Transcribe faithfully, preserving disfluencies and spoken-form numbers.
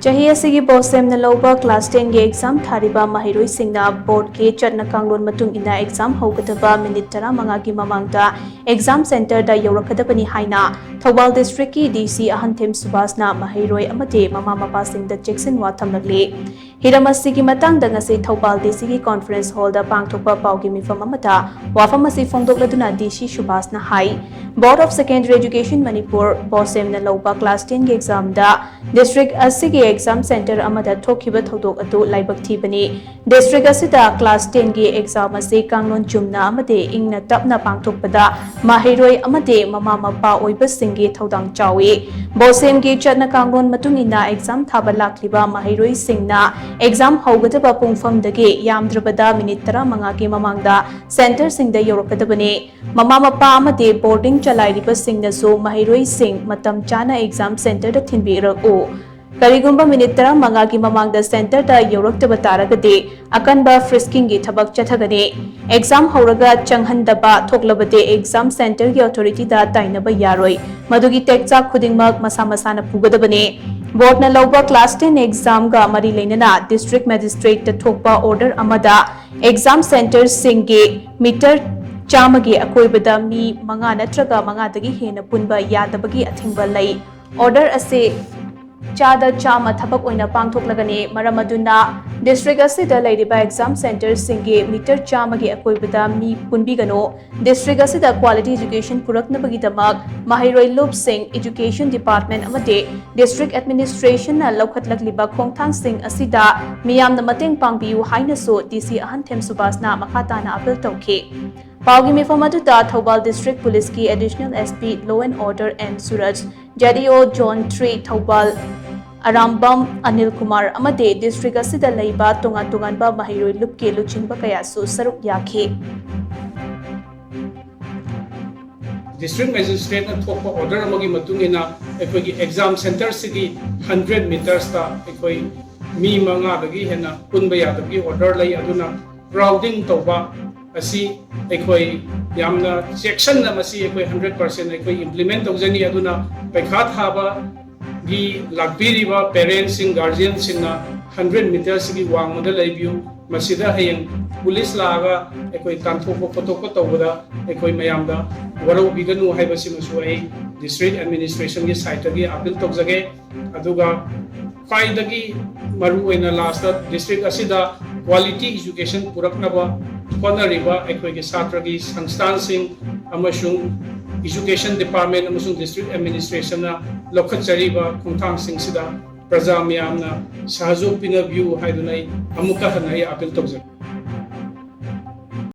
ꯆꯍꯤ ꯑꯁꯤꯒꯤ ꯕꯣꯁꯦꯝꯅ ꯂꯧꯕ ꯀ꯭ꯂꯥꯁ ꯇꯦꯟꯒꯤ ꯑꯦꯛꯖꯥꯝ ꯊꯥꯔꯤꯕ ꯃꯍꯩꯔꯣꯏꯁꯤꯡꯅ ꯕꯣꯔꯗꯀꯤ ꯆꯠꯅ ꯀꯥꯡꯂꯣꯟ ꯃꯇꯨꯡ ꯏꯟꯅ ꯑꯦꯛꯖꯥꯝ ꯍꯧꯒꯗꯕ ꯃꯤꯅꯤꯠ ꯇꯔꯥꯃꯉꯥꯒꯤ ꯃꯃꯥꯡꯗ ꯑꯦꯛꯖꯥꯝ ꯁꯦꯟꯇꯔꯗ ꯌꯧꯔꯛꯀꯗꯕꯅꯤ ꯍꯥꯏꯅ ꯊꯧꯕꯥꯜ ꯗꯤꯁꯇ꯭ꯔꯤꯛꯀꯤ ꯗꯤ ꯁꯤ ꯑꯍꯟꯊꯦꯝ ꯁꯨꯕꯥꯁꯅ ꯃꯍꯩꯔꯣꯏ ꯑꯃꯗꯤ ꯃꯃꯥ ꯃꯄꯥꯁꯤꯡꯗ ꯆꯦꯛꯁꯤꯟꯋꯥ ꯊꯝꯂꯛꯂꯤ꯫ ꯍꯤꯔꯝ ꯑꯁꯤꯒꯤ ꯃꯇꯥꯡꯗ ꯉꯁꯤ ꯊꯧꯕꯥꯜ ꯗꯤ ꯁꯤꯒꯤ ꯀꯣꯟꯐꯔꯦꯟꯁ ꯍꯣꯜꯗ ꯄꯥꯡꯊꯣꯛꯄ ꯄꯥꯎꯒꯤ ꯃꯤꯐꯝ ꯑꯃꯗ ꯋꯥꯐꯝ ꯑꯁꯤ ꯐꯣꯡꯗꯣꯛꯂꯗꯨꯅ ꯗꯤ ꯁꯤ ꯁꯨꯕꯥꯁꯅ ꯍꯥꯏ, Board of Secondary Education Manipur ꯕꯣꯁꯦꯝꯅ ꯂꯧꯕ ꯀ꯭ꯂꯥꯁ ꯇꯦꯟꯒꯤ ꯑꯦꯛꯖꯥꯝꯗ ꯗꯤꯁꯇ꯭ꯔꯤꯛ ꯑꯁꯤꯒꯤ ꯑꯦꯛꯖꯥꯝ ꯁꯦꯟꯇꯔ ꯑꯃꯗ ꯊꯣꯛꯈꯤꯕ ꯊꯧꯗꯣꯛ ꯑꯗꯨ ꯂꯥꯏꯕꯛ ꯊꯤꯕꯅꯤ꯫ ꯗꯤꯁꯇ꯭ꯔꯤꯛ ꯑꯁꯤꯗ ꯀ꯭ꯂꯥꯁ ꯇꯦꯟꯒꯤ ꯑꯦꯛꯖꯥꯝ ꯑꯁꯤ ꯀꯥꯡꯂꯣꯟ ꯆꯨꯝꯅ ꯑꯃꯗꯤ ꯏꯪꯅ ꯇꯞꯅ ꯄꯥꯡꯊꯣꯛꯄꯗ ꯃꯍꯩꯔꯣꯏ ꯑꯃꯗꯤ ꯃꯃꯥ ꯃꯄꯥ ꯑꯣꯏꯕꯁꯤꯡꯒꯤ ꯊꯧꯗꯥꯡ ꯆꯥꯎꯏ꯫ ꯕꯣꯁꯦꯝꯒꯤ ꯆꯠꯅ ꯀꯥꯡꯂꯣꯟ ꯃꯇꯨꯡ ꯏꯟꯅ ꯑꯦꯛꯖꯥꯝ ꯊꯥꯕ ꯂꯥꯛꯂꯤꯕ ꯃꯍꯩꯔꯣꯏꯁꯤꯡꯅ ꯑꯦꯛꯖꯥꯝ ꯍꯧꯒꯗꯕ ꯄꯨꯡꯐꯝꯗꯒꯤ ꯌꯥꯝꯗ꯭ꯔꯕꯗ ꯃꯤꯅꯤꯠ ꯇꯔꯥꯃꯉꯥꯒꯤ ꯃꯃꯥꯡꯗ ꯁꯦꯟꯇꯔꯁꯤꯡꯗ ꯌꯧꯔꯛꯀꯗꯕꯅꯤ꯫ ꯃꯃꯥ ꯃꯄꯥ ꯑꯃꯗꯤ ꯕꯣꯔꯗꯤꯡ ꯆꯂꯥꯏꯔꯤꯕꯁꯤꯡꯅꯁꯨ ꯃꯍꯩꯔꯣꯏꯁꯤꯡ ꯃꯇꯝ ꯆꯥꯅ ꯑꯦꯛꯖꯥꯝ ꯁꯦꯟꯇꯔꯗ ꯊꯤꯟꯕꯤꯔꯛꯎ꯫ ꯀꯔꯤꯒꯨꯝꯕ ꯃꯤꯅꯤꯠ ꯇꯔꯥꯃꯉꯥꯒꯤ ꯃꯃꯥꯡꯗ ꯁꯦꯟꯇꯔꯗ ꯌꯧꯔꯛꯇꯕ ꯇꯥꯔꯒꯗꯤ ꯑꯀꯟꯕ ꯐ꯭ꯔꯤꯁꯀꯤꯡꯒꯤ ꯊꯕꯛ ꯆꯠꯊꯒꯅꯤ꯫ ꯑꯦꯛꯖꯥꯝ ꯍꯧꯔꯒ ꯆꯪꯍꯟꯗꯕ ꯊꯣꯛꯂꯕꯗꯤ ꯑꯦꯛꯖꯥꯝ ꯁꯦꯟꯇꯔꯒꯤ ꯑꯣꯊꯣꯔꯤꯇꯤꯗ ꯇꯥꯏꯅꯕ ꯌꯥꯔꯣꯏ꯫ ꯃꯗꯨꯒꯤ ꯇꯦꯛꯆꯥꯛ ꯈꯨꯗꯤꯡꯃꯛ ꯃꯁꯥ ꯃꯁꯥꯅ ꯄꯨꯒꯗꯕꯅꯤ꯫ ꯕꯣꯔꯗꯅ ꯂꯧꯕ ꯀ꯭ꯂꯥꯁ ꯇꯦꯟ ꯑꯦꯛꯖꯥꯝꯒ ꯃꯔꯤ ꯂꯩꯅꯅ ꯗꯤꯁꯇ꯭ꯔꯤꯛ ꯃꯦꯖꯤꯁꯇ꯭ꯔꯦꯠꯇ ꯊꯣꯛꯄ ꯑꯣꯔꯗꯔ ꯑꯃꯗ ꯑꯦꯛꯖꯥꯝ ꯁꯦꯟꯇꯔꯁꯤꯡꯒꯤ ꯃꯤꯇꯔ ꯆꯥꯝꯃꯒꯤ ꯑꯀꯣꯏꯕꯗ ꯃꯤ ꯃꯉꯥ ꯅꯠꯇ꯭ꯔꯒ ꯃꯉꯥꯗꯒꯤ ꯍꯦꯟꯅ ꯄꯨꯟꯕ ꯌꯥꯗꯕꯒꯤ ꯑꯊꯤꯡꯕ ꯂꯩ꯫ ꯑꯣꯔꯗꯔ ꯑꯁꯤ ꯆꯥꯗ ꯆꯥꯝꯃ ꯊꯕꯛ ꯑꯣꯏꯅ ꯄꯥꯡꯊꯣꯛꯂꯒꯅꯤ꯫ ꯃꯔꯝ ꯑꯗꯨꯅ ꯗꯤꯁꯇ꯭ꯔꯤꯛ ꯑꯁꯤꯗ ꯂꯩꯔꯤꯕ ꯑꯦꯛꯖꯥꯝ ꯁꯦꯟꯇꯔꯁꯤꯡꯒꯤ ꯃꯤꯇꯔ ꯆꯥꯝꯃꯒꯤ ꯑꯀꯣꯏꯕꯗ ꯃꯤ ꯄꯨꯟꯕꯤꯒꯅꯨ꯫ ꯗꯤꯁꯇ꯭ꯔꯤꯛ ꯑꯁꯤꯗ ꯀ꯭ꯋꯥꯂꯤꯇꯤ ꯑꯦꯖꯨꯀꯦꯁꯟ ꯄꯨꯔꯛꯅꯕꯒꯤꯗꯃꯛ ꯃꯍꯩꯔꯣꯏ ꯂꯨꯞꯁꯤꯡ, ꯑꯦꯖꯨꯀꯦꯁꯟ ꯗꯤꯄꯥꯔꯠꯃꯦꯟ ꯑꯃꯗꯤ ꯗꯤꯁꯇ꯭ꯔꯤꯛ ꯑꯦꯗꯃꯤꯅꯤꯁꯇ꯭ꯔꯦꯁꯟꯅ ꯂꯧꯈꯠꯂꯛꯂꯤꯕ ꯈꯣꯡꯊꯥꯡꯁꯤꯡ ꯑꯁꯤꯗ ꯃꯤꯌꯥꯝꯅ ꯃꯇꯦꯡ ꯄꯥꯡꯕꯤꯌꯨ ꯍꯥꯏꯅꯁꯨ ꯗꯤ ꯁꯤ ꯑꯍꯟꯊꯦꯝ ꯁꯨꯕꯥꯁꯅ ꯃꯈꯥ ꯇꯥꯅ ꯑꯥꯄꯤꯜ ꯇꯧꯈꯤ꯫ ꯄꯥꯎꯒꯤ ꯃꯤꯐꯝ ꯑꯗꯨꯗ ꯊꯧꯕꯥꯜ ꯗꯤꯁꯇ꯭ꯔꯤꯛ ꯄꯨꯂꯤꯁꯀꯤ additional S P law and order N Suraj, J D O zone three Thoubal Arambam Anil Kumar ꯑꯃꯗꯤ ꯗꯤꯁꯇ꯭ꯔꯤꯛ ꯑꯁꯤꯗ ꯂꯩꯕ ꯇꯣꯉꯥꯟ ꯇꯣꯉꯥꯟꯕ ꯃꯍꯩꯔꯣꯏ ꯂꯨꯞꯀꯤ ꯂꯨꯆꯤꯡꯕ ꯀꯌꯥꯁꯨ ꯁꯔꯨꯛ ꯌꯥꯈꯤ꯫ ꯗꯤꯁꯇ꯭ꯔꯤꯛ ꯃꯦꯖꯤꯁꯇ꯭ꯔꯦꯠꯅ ꯊꯣꯛꯄ ꯑꯣꯔꯗꯔ ꯑꯃꯒꯤ ꯃꯇꯨꯡ ꯏꯟꯅ ꯑꯩꯈꯣꯏꯒꯤ ꯑꯦꯛꯖꯥꯝ ꯁꯦꯟꯇꯔꯁꯤꯒꯤ ꯍꯟꯗ꯭ꯔꯦꯠ ꯃꯤꯇꯔꯁꯇ ꯑꯩꯈꯣꯏ ꯃꯤ ꯃꯉꯥꯗꯒꯤ ꯍꯦꯟꯅ ꯄꯨꯟꯕ ꯌꯥꯗꯕꯒꯤ ꯑꯣꯔꯗꯔ ꯂꯩ꯫ ꯑꯗꯨꯅ ꯀ꯭ꯔꯥꯎꯗꯤꯡ ꯇꯧꯕ ꯑꯁꯤ ꯑꯩꯈꯣꯏ ꯌꯥꯝꯅ ꯆꯦꯛꯁꯤꯟꯅ ꯃꯁꯤ ꯑꯩꯈꯣꯏ ꯍꯟꯗ꯭ꯔꯦꯠ ꯄꯥꯔꯁꯦꯟ ꯑꯩꯈꯣꯏ ꯏꯝꯄ꯭ꯂꯤꯃꯦꯟ ꯇꯧꯖꯅꯤ꯫ ꯑꯗꯨꯅ ꯄꯩꯈꯥ ꯊꯥꯕ ꯒꯤ ꯂꯥꯛꯄꯤꯔꯤꯕ ꯄꯦꯔꯦꯟꯁꯁꯤꯡ, ꯒꯥꯔꯖꯤꯌꯟꯁꯤꯡꯅ ꯍꯟꯗ꯭ꯔꯦꯠ ꯃꯤꯇꯔꯁꯤꯒꯤ ꯋꯥꯡꯃꯗ ꯂꯩꯕꯤꯌꯨ꯫ ꯃꯁꯤꯗ ꯍꯌꯦꯡ ꯄꯨꯂꯤꯁ ꯂꯥꯛꯑꯒ ꯑꯩꯈꯣꯏ ꯇꯥꯟꯊꯣꯛꯄ ꯈꯣꯠꯇꯣꯛꯄ ꯇꯧꯕꯗ ꯑꯩꯈꯣꯏ ꯃꯌꯥꯝꯗ ꯋꯥꯔꯧꯕꯤꯒꯅꯨ ꯍꯥꯏꯕꯁꯤꯃꯁꯨ ꯑꯩ ꯗꯤꯁꯇ꯭ꯔꯤꯛ ꯑꯦꯗꯃꯤꯅꯤꯁꯇ꯭ꯔꯦꯁꯟꯒꯤ ꯁꯥꯏꯠꯇꯒꯤ ꯑꯥꯄꯤꯜ ꯇꯧꯖꯒꯦ꯫ ꯑꯗꯨꯒ ꯈ꯭ꯋꯥꯏꯗꯒꯤ ꯃꯔꯨꯑꯣꯏꯅ ꯂꯥꯁꯇ ꯗꯤꯁꯇ꯭ꯔꯤꯛ ꯑꯁꯤꯗ ꯀ꯭ꯋꯥꯂꯤꯇꯤ ꯏꯖꯨꯀꯦꯁꯟ ꯄꯨꯔꯛꯅꯕ ꯍꯣꯠꯅꯔꯤꯕ ꯑꯩꯈꯣꯏꯒꯤ ꯁꯥꯇ꯭ꯔꯒꯤ ꯁꯪꯁꯊꯥꯟꯁꯤꯡ ꯑꯃꯁꯨꯡ ꯏꯖꯨꯀꯦꯁꯟ ꯗꯤꯄꯥꯔꯠꯃꯦꯟ ꯑꯃꯁꯨꯡ ꯗꯤꯁꯇ꯭ꯔꯤꯛ ꯑꯦꯗꯃꯤꯅꯤꯁꯇ꯭ꯔꯦꯁꯟꯅ ꯂꯧꯈꯠꯆꯔꯤꯕ ꯈꯣꯡꯊꯥꯡꯁꯤꯡꯁꯤꯗ ꯄ꯭ꯔꯖꯥ ꯃꯤꯌꯥꯝꯅ ꯁꯍꯖꯣꯛ ꯄꯤꯅꯕꯤꯌꯨ ꯍꯥꯏꯗꯨꯅ ꯑꯩ ꯑꯃꯨꯛꯀ ꯍꯟꯅ ꯑꯩ ꯑꯥꯄꯤꯜ ꯇꯧꯖꯒꯦ꯫